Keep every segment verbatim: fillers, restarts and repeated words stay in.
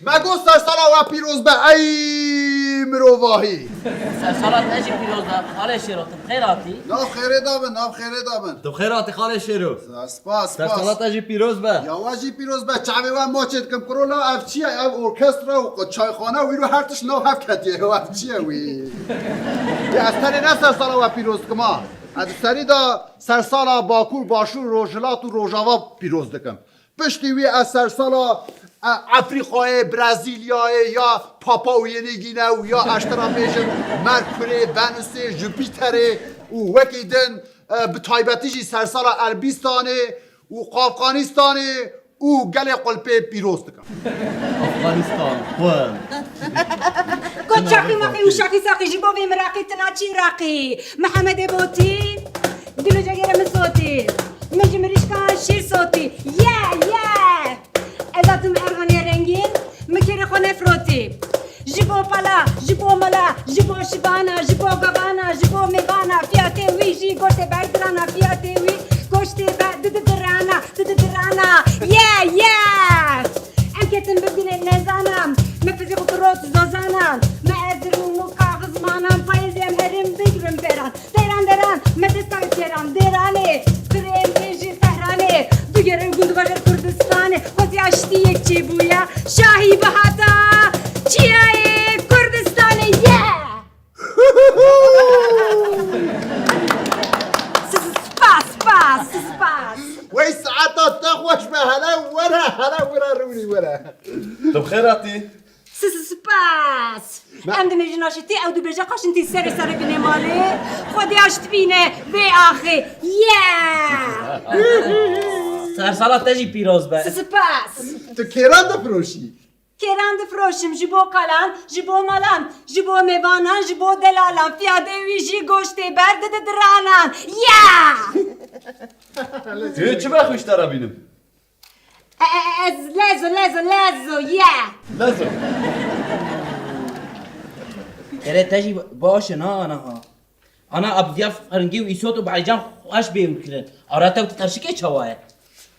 Me got sersala we pîroz be ey mirovahî. Sersala te jî pîroz be, xalê Şêro, tu bi xêr hatî. Nav xêrê de bin, nav xêrê de bin. Tu bi xêr hatî xalê Şêro. Spas, spas. Sersala te jî pîroz be. Ya we jî pîroz be, çavê we maçê dikim, kuro la ev çi ye? Ev orkestra û çayxane wî ro her tişt nav hev ketiye. Ev çi ye wî? Ya ez tenê ne sersala we pîroz dikim ha. Ez serî de sersala Bakur, Başûr, Rojhilat û Rojava pîroz dikim. Piştî wî ez sersala, e, Efrîqayê, Brezîlyayê ya Papua Yeni Gine û ya ez te ra bêjim Merkurê, Venusê, Jupîterê û wekî din, e, bi taybetî jî sersala Erbîstanê û Qafqanîstanê û gelê Qulpê pîroz dikim. Afganistan, xwe. Got şaxî maxî û şaxî saxî ji bo vê miraqî tina çî raqî. Mihemedê Botî, Dilo cegere min sotî. Min ji mirîşkan şîr sotî. Ye, ye! Ez a tim erxanê rengîn, min kêrê xwe nefrotî. Ji bo pala, ji bo mala, ji bo şibana, ji bo gavana, ji bo mêvana, fiyatê wî jî goştê berdirana, fiyatê wî goştê be dididirana, dididirana. Ye, ye! Em ketin bi dilê nezanan, me fizî xwe rot zozanan, me erdir û kaxiz manan, payêzê em herin bigrin pêran. Deran deran, me desta keran, Deranê, firên bêjî Tehranê, digere gund bajar Kurdistanê, xwezî aştî yek çêbûya, şahî bihata çiyayê Kurdistanê ye! Spas, spas, spas. Wey saeta te xweş be, hele were, hele were rûnî were. Tu bi xêr hatî. Spas! Em dibêjin aşitî, ew dibêje qaşintî serê serê binê malê. Xwedê aşt bîne vê axê. Yeah! Sersala te jî pîroz be. Spas! Tu kêran difiroşî? Kêran difiroşim ji bo kalan, ji bo malan, ji bo mêvanan, ji bo delalan. Fiyadê wî jî goştê ber didi diranan. Yeah! Tu çi be xwişte re bînim? E, e, e, ez lezo, lezo, lezo, ye. Lezo. Erê te jî baş e, na, ana ha. Ana, a bi viya firingî û îsot û balcan xweş bê kirin. Ara te û tirşikê çawa ye?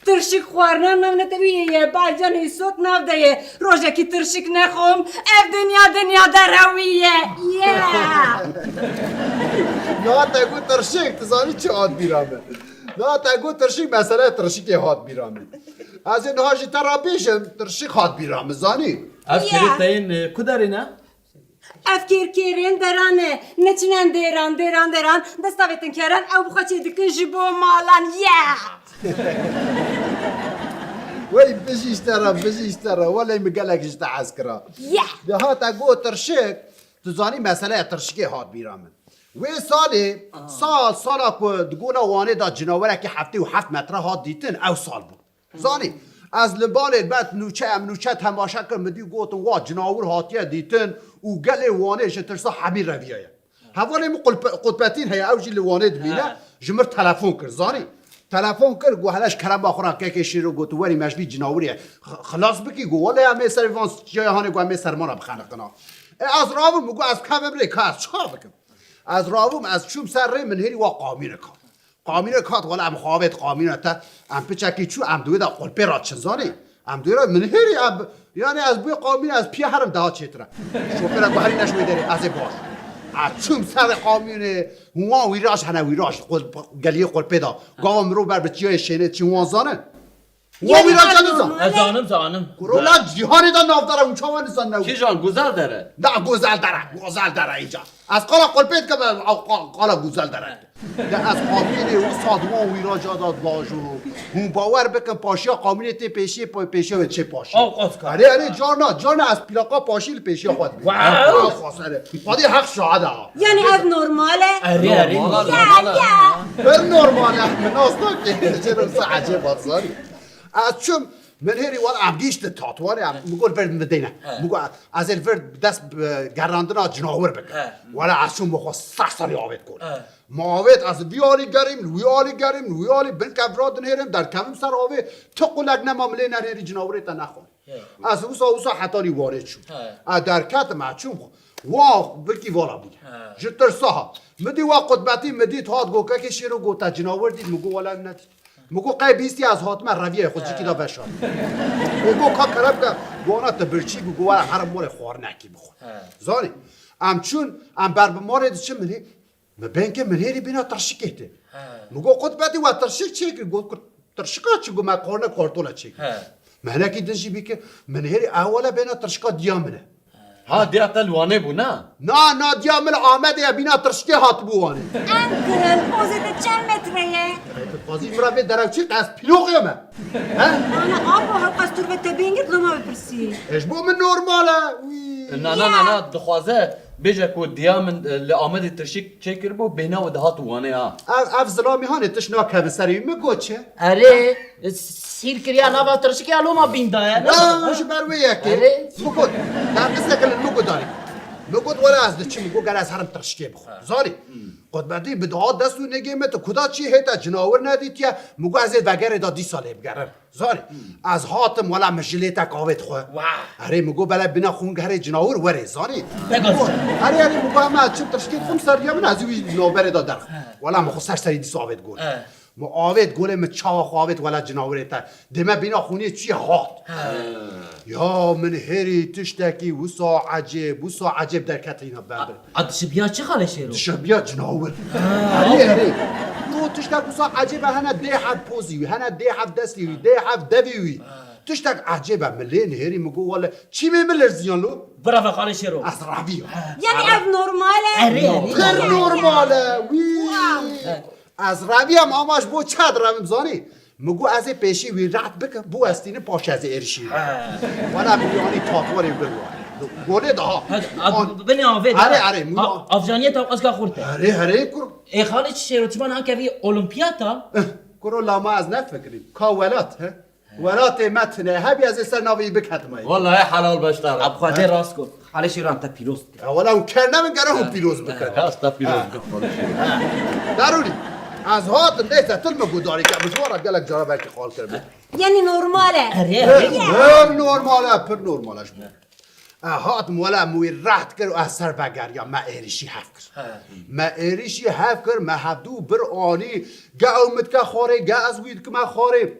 Tirşik xwarina nav ne te wî ye, balcan îsot nav de ye. Rojekî tirşik nexwim, ev dinya dinya derewî ye. Ye. Ya te got tirşik, tu zanî çi hat bîra min? Na te got tirşik, mesele tirşikê hat bîra min. Ez ê niha ji te re bêjim, tirşik hat bîra min, zanî? Ev Ya. kêrê te yên, e, ku derê ne? Ev kêrkêrên deran e, neçinen dêran, dêran, dêran, desta vê tinkeran, ew bi xwe çê dikin ji bo malan, ya! Wey, bijî ji te re, bijî ji te re, welê min gelek ji te hez kira. Ya! Niha te got tirşik, tu zanî meseleya tirşikê hat bîra min. Wê salê, sal, sala ku di gola Wanê de cinawerekî heftê û heft metre hat dîtin, ew sal bû. Zanî, ez li balê bet nûçe, em nûçe temaşe kir, min dî gotin, wa cinawir hatiye dîtin û gelê Wanê ji tirsa hemî reviyaye. Hevalê min qulpe-, qutbetîn heye, ew jî li Wanê dimîne, He. ji mir telefon kir, zanî. Telefon kir, got, hele ji kerema xwe re kekê Şêro, got, werî me ji vî cinawirê x-, xilas bikî, got, wele em ê serê van çiyaya hanê, got, em ê sermana bixeniqina. E, ez rabim, min got, ez bikevim rê, ka ez çiqa bikim? Ez rabûm, ez çûm ser rê, min hêrî wa qamînek hat. Qamînek hat, wela em xwe avêt qamîne te, em piçekî çû, em di wê de qulpê re çin, zanî? Em di wê re, min hêrî, em, yanî ez bi wê qamîne, ez piya herim daha çêtir e. Şofêra got, herî neş wê derê, ez ê baş. Ez çûm ser rê qamînê, hûn wan wîraj hene, wîraj, qul-, geliyê qulpê de. Gava mirov ber bi çiyayê şênê çin wan zanin. Wan wî raca nizan. Ez zanim, zanim. Kuro la cîhanê de navdar e, hûn çawa nizan ne? Kîjan, Guzel Dere? Na, Guzel Dere, Guzel Dere îca. Ez qala qulpê dikim, ev, ev qa-, qala Guzel Dere. De ez qamînê wisa di wan wîraca de dibajo. Hûn bawer bikin, paşiya qamînê tê pêşiyê, pa-, pêşiya wê çê paşiyê. Ew qas ka. Erê, erê, carna, carna ez plaka paşî li pêşiya xwe dibînim. Wow! Ew qas, erê. Xwedê heq şahid e ha. Yanî ev normal e? Erê, erê, Normal e, normal e. normal e. Ya, ya. Pir normal e. Min nas nake. Çi wisa ecêb hat, zanî. Ez çûm, min hêrî wan, em gihîştin Tatwanê, em, min got, vir min deyne. He. Min got, ez ê li vir dest bi gerandina cinawir bikim. He. Wele ez çûm, min xwe seh serî avêt kol. He. Ma avêt, ez li vî alî gerîm, li wî alî gerîm, li wî alî bin kevra dinêrim, derkevim ser avê, ti qulek nema min lê nenêrî cinawirê te nexwar. He. Ez wisa, wisa hetanî Wanê çûm. He. Ez derketim, ez çûm. Wa, birkî vala bûye. He. Ji tirsa ha. Min dî wa qutbetî, min dît hat got, kekê Şêro, got, te cinawir dît? Min got, wele nedît. Min got, qey bihîstiye ez hatime reviyê xwe cîkî da veşarî. Min got, ka kerem ke, wana te birçî bû, got, were herim morê xwarinekî bixwe. He. Zanî, em çûn, em ber bi marê diçin, min hê, min bên ke min hêrî bîna tirşikê tê. He. Min got, qut bedî we tirşik çêkir, got, ku tirşika çi, got, me xwarine kartola çêkir. He. Me hinekî din jî bî ke, min hêrî ewele bêna tirşika diya min e. Ha, diya te li Wanê bû, na? Na, na, diya min li Amedê ye, bîna tirşikê hatibû Wanê. Uncle, pozê te çend metre ye? Qazî min re vê derew çi, ez pîloxê me. He? Ana, abo, hewqas tu ve te bêngit loma bipirsî. E, ji bo min normal e. Wî. Na, na, na, na, dixwaze bêje ku diya min, e, li Amedê tirşik çêkiribû, bêhna we dihat Wanê ha. Ev, ev zilamî hanê tiş nakeve serê wî, min got çi? Erê, sîr kiriya nava tirşikê ya loma bînda ye, ne? Ya, ji ber wê yekê. Erê. Min got, der qiseke li min got darî. Min got, were ez diçim, min got, ger ez herim tirşikê bixwim. Zanî? Qutbedî bi daha dest û nigê min, tu kuda çî hê te cinawir nedîtiye? Min got, ez ê vegerê da dîsa lê bigerim. Zanî? Ez hatim, wela min jiletek avêt xwe. Wah. Erê, min got, bele bîna xûngerê cinawir werê, zanî? Vegas. Erê, erê, min got, hema ez çim tirşikê dixwim ser diya min, ez wî navberê da derxim. He. Wela min xwe ser serî dîsa avêt gol. He. Min avêt golê, min çawa xwe avêt wela cinawirê te. Dê me bîna xûnê çûye hat. He. Ya min hêrî tiştekî wisa ecêb, wisa ecêb derketîna ber. A, a dişibiya çi xalê Şêro? Dişibiya cinawir. Ha. Erê, erê. Yo tiştek wisa ecêb e, hene dê hev pozî wî, hene dê hev destî wî, dê hev devî wî. Ha. Tiştek ecêb e, min lê nihêrî, min got wele çîmê min lirziyan lo. Bravo xalê Şêro. Ez revî ya. Yani ev normal e? Erê, erê. Pir normal e. Wî. Wow. Ez reviyam ama ji bo çi direvim zanî? Min got ez ê pêşî wî reht bikim, bû ez tînim paşê ez ê êrişî. He. Wela min yanî tatwarê bir wa. Golê daha. Hadi, binê avê de. Erê, erê, min Avcaniyê tawqaska xurt e. Erê, erê, kur. Ê xalê çi Şêro, çiman hanke vî olimpiyata? Eh, kuro lama ez nefikirîm. Ka welat, he? Welatê me tune, hebî ez ê ser navê wî biketime. Wallahî helal beşdar. Ab Xwedê rast got. Xalê Şêro em te pîroz dikin. Ya wela hûn ker nebin, gere hûn pîroz bikin. Ha, ez te pîroz dikim, xalê Şêro. Darûnî. Ez hatim, neyse, til min gudarî ke, min ji wan re gelek cara belkî xal kiribin. Yani normal e. Erê, erê. Pir, pir normal e, pir normal e ji bo. E, hatim wela min wî reht kir û ez ser vegeriyam, me êrişî hev kir. He. Me êrişî hev kir, me hevdû bir anî, ge ew min dike xwarê, ge ez wî dikime xwarê.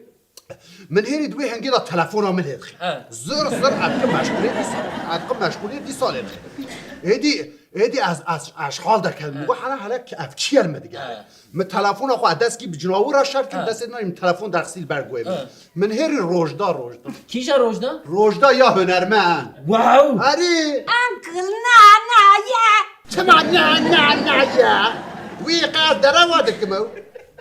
Min hêrî di wê hingê de telefona min lê dixî. He. Zir zir ez dikim meşgûlê dîsa, ez dikim meşgûlê dîsa lê dixî. Êdî, êdî ez, ez, ez ji hal derketim. He. Min got, hele, hele ev kî ye li min digere? He. Min telefona xwe, ez destî bi cinawir re şer kir, he, destê nayê min telefon derxistî li ber guhê min. He. Min hêrî Rojda, Rojda. Kîja Rojda? Rojda ya hunermend. Wow! Erê! Uncle, na, na, ye! Çima na, na, na, ye? Wî qas derewa dikim ew.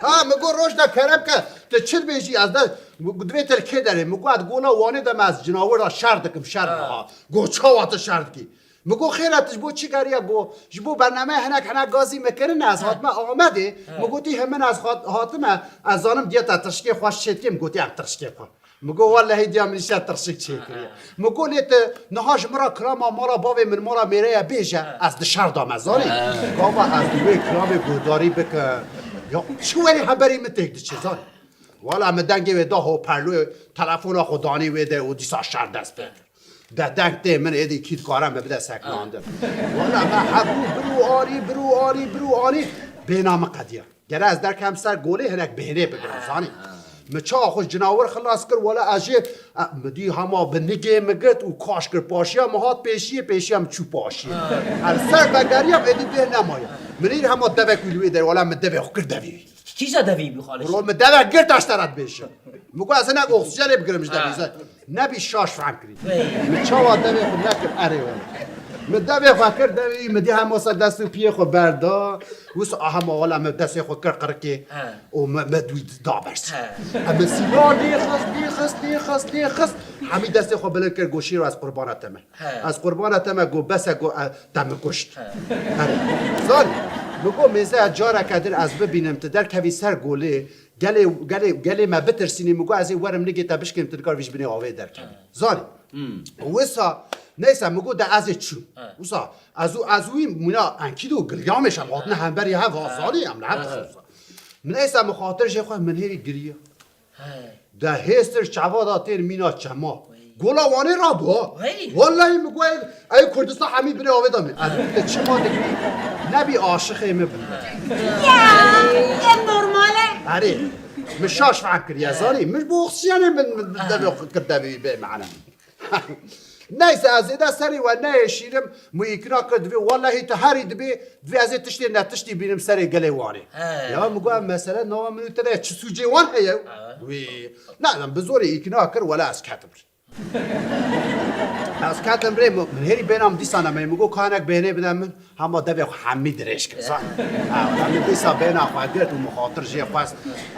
Ha, min got, Rojda, kerem ke, tu çi dibêjî, ez de, divê te li kê derê? Min got, ez gola Wanê de me ez cinawir de şer dikim, şer, ha, niha. Got, çawa tu şer dikî? Min got, xêr e, tu ji bo çi geriya? Got, ji bo bernameya hinek, hinek gazî me kirine, ez hatime Amedê. He. Min gotî, hemin ez hat-, hatime, ez zanim diya te tirşikê xweş çêdikê, min gotî, em tirşikê xwe. Min got, wellehî diya min îşte tirşik çêkiriye. Min got, lê tu niha ji min re kirama mala bavê min, mala mêreye bêje, ez di şer de me, zanî? Gava ez di wê kiramê guhdarî bikim. Ya çi werî hemberî min têk diçe, zanî? Wala min dengê wê da hoparlorê, telefona xwe danî wê de û dîsa şer dest pê kir. De deng tê min, êdî kî dikare min bide sekinandin. Wala me hebû bir û anî, bir û anî, bir û anî, bêhna min qediya. Gere ez derkem ser golê hinek bêhnê bigirim, zanî. Min çawa xwe ji cinawir xilas kir, wala ez jê, e, min dî hema bi nigê min girt û kaş kir paşiya, min hat pêşiyê, pêşiya min çû paşiyê. Ez ser vegeriyam, êdî bêhn nemaye. Min îr hema devek wî li wê derê, wala min devê xwe kir devê wî. Kîja devî bû xalê? Bro, min devek girt, ez te re dibêjim. Min got ez hinek oksîjenê bigirim ji devê. Ha. Nebî şaş fehm kirî. Hey. Min çawa devê xwe nekir, erê wele. Min devê xwe kir devê wî, min dî hema ser dest û piyê xwe berda. Wisa hema wela min destê xwe kir qirikê. Ha. Û min, min dû da ber. Ha. Em min sîla lê xist, lê xist, lê xist, lê xist. Hemî destê xwe bilind kir, got Şêro ez qurbana te me. He. Ez qurbana te me, got bes e, got, e, te min kuşt. He. Erê. Zanî, min got mêze careke din ez bibînim, tu derkevî ser golê, gelê, gelê, gelê me bitirsînî, min got ez ê werim nigê te bişkêm, tu nikar vî ji binê avê derkevî. He. Zanî. Hmm. Wisa, neyse, min got de ez ê çûm. He. Wisa, ez û, ez û wî mûna enkîdo giliyamê şem hatine hemberî hev ha, zanî, em li hev dixin wisa. Min neyse, min xatir jê xwe, min hêrî giriya. He. De hêstir çava da tên mîna çema. Wey. Gola Wanê rabû. Wey. Wellahî min got, ey Kurdistan hemî binê avê da min. Ez te çima dikî? Nebî aşiqê min bû. Ya, ev normal e. Erê. Min şaş fehm kiriye, zanî. Min ji bo oksîjenê min, min devê xwe kir devê wî bê mane. Neyse, ez zêde serê we neyêşînim, min îkna kir, divê, wellehî tu herî dibê, divê ez ê tiştê netiştî bînim serê gelê Wanê. He. Ya, min got, ev mesele nava min û te de ye, çi sûcê wan heye? He. Wî, ne, min bi zorê îkna kir, wele ez ketim. Ez ketim rê, min, min hêrî bêhna min dîsa nemeyî, min got, ka hinek bêhnê bide min, hema devê xwe hemî dirêj kir, zanî. Ha, wela min dîsa bêhna xwe girt û min xatir jê xwest.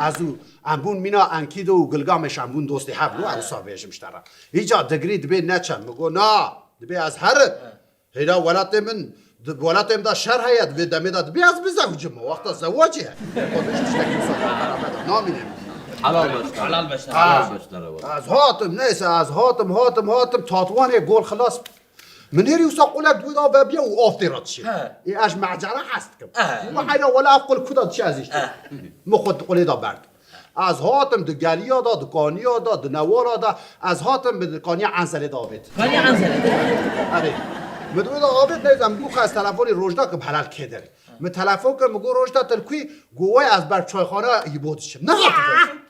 Ez û em bûn mîna Enkidu û Gilgameş, em bûn dostê hev, lo, ew wisa bêjim ji te re. Îca digrî dibê neçe, min got, na, dibê ez herim. Hêra welatê min, di welatê min de şer heye, di vê demê de dibê ez bizewicim. Wexta zewacê heye. Xwe bêj tiştekî wisa beraber de namîne min. Helal be ji te re. Helal be ji te re. Ha. Helal be ji te re wele. Ez hatim, neyse, ez hatim, hatim, hatim, Tatwanê gol xilas. Min hêrî wisa qulek di wê de vebiya û av tê re dişê. He. Ê, ez ji mecera hez dikim. He. Û heyra wele ev qul ku de dişe ez îşte. He. Min xwe di qulê de berdim. Ez hatim di geliya de, di kaniya de, di newala de, ez hatim min di kaniya Enzelê de avêt. Kaniya Enzelê de? Erê. Min di wê de avêt, neyzem, bû ez telefonê Rojda kim helal kê derê. Min telefon kir, min got, "Rojda, tu li ku yî?" Got, "Wey, ez ber çayxana Îbo diçim." Ne hatî?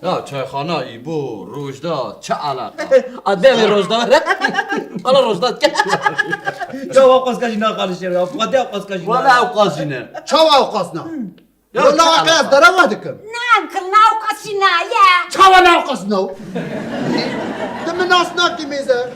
Ya, çayxana Îbo, Rojda, çi eleqa? Adê Rojda re. Bala Rojda ke. Ya, wa qas ka jî naxalişe ya. Fatiha qas ka jî. Wala ew qas jî ne. Çawa ew qas ne? Ya, Wala çi qas eleqa? Derewa dikim. Na, uncle, na ew qas jî na ye. Çawa na ew qas na? Tu min nas nakî mêze.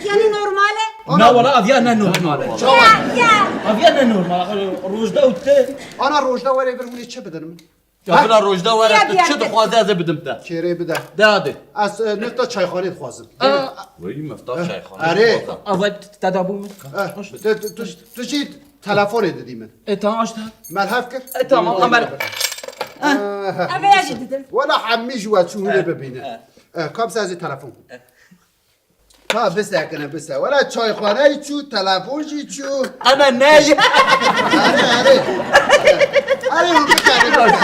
Yani normal e? Ana. Na wala aviya ne normal e. Çawa? Ya, ya. Aviya ne normal. Rojda û te. Ana Rojda were vir hûn ê çi bidin min? Ya bila Rojda were, ya, tu ya, çi ya. Dixwaze ez ê bidim te. Kêrê bide. De hadi. Ez, e, nifta çayxanê dixwazim. Aa. Weyî mifta çayxanê dixwazim. Erê. Ava te da bû min. Eh, tu, tu, tu, tu jî telefonê didî min. E, tamam, aç da. Melhev kir. E, tamam, ama. Aha. Eve ya jî didim. Wala hemî ji we çû hûnê bibîne. Eh, kam se ez ê telefon. Eh. Ha, bisekine, bise. Wala çayxaneyî çû, telefon jî çû. Ana ne? Erê, erê. Erê, hûn bikene.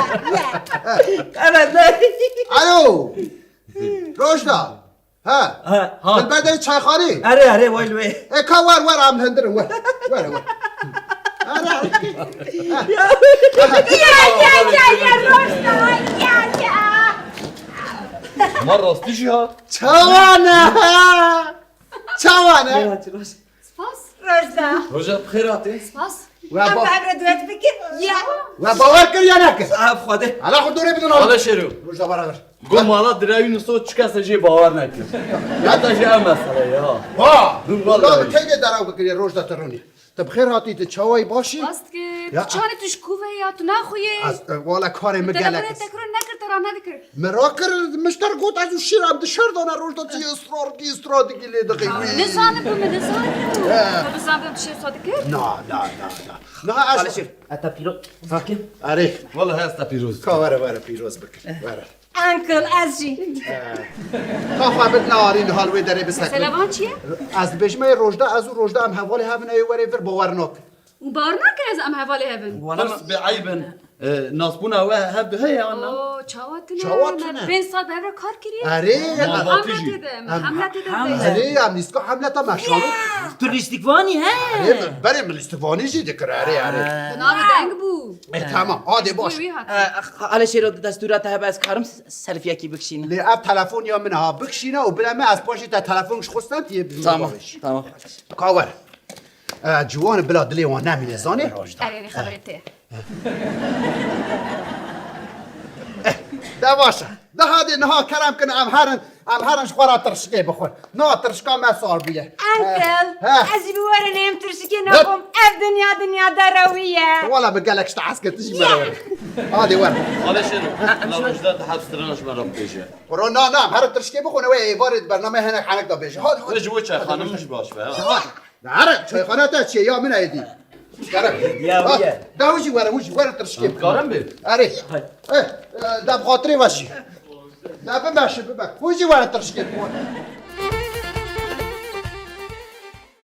Ana ne? Alo. Rojda. Ha. Ha, ha. Dilber de çayxanî. Erê, erê, wayl wê. E, ka wer, wer, am hendirin, wer. Wer, wer. Erê, erê. Ya, ya, ya, ya, Rojda, ya, ya. Ma rastî jî ha. Çawa ne? Çawa ne? Spas. Rojda. Rojda, bi xêr hatî. Spas. We ba- Em bi hev re duet bikin. Ya. We bawer kir ya nekir? Sahib Xwedê. Ala xwe dorê bidin. Ala şêro. Rojda beraber. Go mala direwî niso çi kese jê bawer nekir. Heta jî ev mesele ya. Ha. Wala bi teyde derew bikiriye Rojda te ronî. Te bi xêr hatî, te çawayî başî? Rast ki, ya. Çanê tu ji ku ve ya, tu naxuyê. Ez, e, wala karê min gelek. Te tekror nekir, te ra nedikir. Min rakir, min ji te re got ez û şêr em di şer dane Rojda, tu yê israr kî, israr dikî lê dixî wî. Nizanim bû, min nizanim bû. He. Min bizanibim tu şêr sa dikir? Na, na, na, na. Na, ez Xalê Şêr, ez te pîroz bikim. Erê. Wala ez te pîroz bikim. Ka were, were pîroz bikir. Were. Uncle, ez jî. Ka xwe bidine arî niha li wê derê bisekine. Mesele van çi ye? Ez dibêjim ê Rojda, ez û Rojda em hevalê hev in, ewê were vir bawer nakin. Û bawer nake ez em hevalê hev in. Wala pirs bêeyb in. E, nasbûna we hev bi heye, anna? Oo, çawa tune? Çawa tune? Me pênc sal bi hev re kar kiriye. Erê, malbatî jî. Hemletê de, em Hemletê de. Erê, em lîstika Hemleta me şano. Tu lîstikvanî he? Erê, berê min lîstikvanî jî dikir, erê, erê. Navê deng bû. E, tamam, adê baş. Wî, wî hat. E, Xalê Şêro, destûra te hebe ez karim s-, selfiyekî bikişînim. Lê ev telefon ya min ha bikişîne û bile me ez paşê te telefon ji xwe stend yê bi min bavêj. Tamam, tamam. Ka were. E, ciwan bila dilê wan nemîne, zanî? Erê, erê, xeberê te. De baş e. De hadê niha kerem kin em herin, em herin ji xwe re tirşikê bixwin. Na tirşika me sar bûye. Uncle, he. Ez jî bi we re neyêm tirşikê naxwim. Ev dinya dinya derewî ye. Wala bi gelek ji te hez kir, tu jî me re were. Hadê were. Xalê Şêro, la Rojda di heb strana ji me re bibêje. Ro na, na, em herin tirşikê bixwin, wê êvarê di bernameyê hinek henek de bêje. Hadê, hadê. Wê ji bo çayxane min jî baş be, ha. Hadê. Nare, çayxana te çê ya min êdî. Kerem. Ya, ha, ya. Da hûn jî were, hûn jî were tirşikê. Karim bê. Erê. Hay. Eh, eh, da bi xatirê ve jî. Da bibe şi bibe. Hûn jî were tirşikê.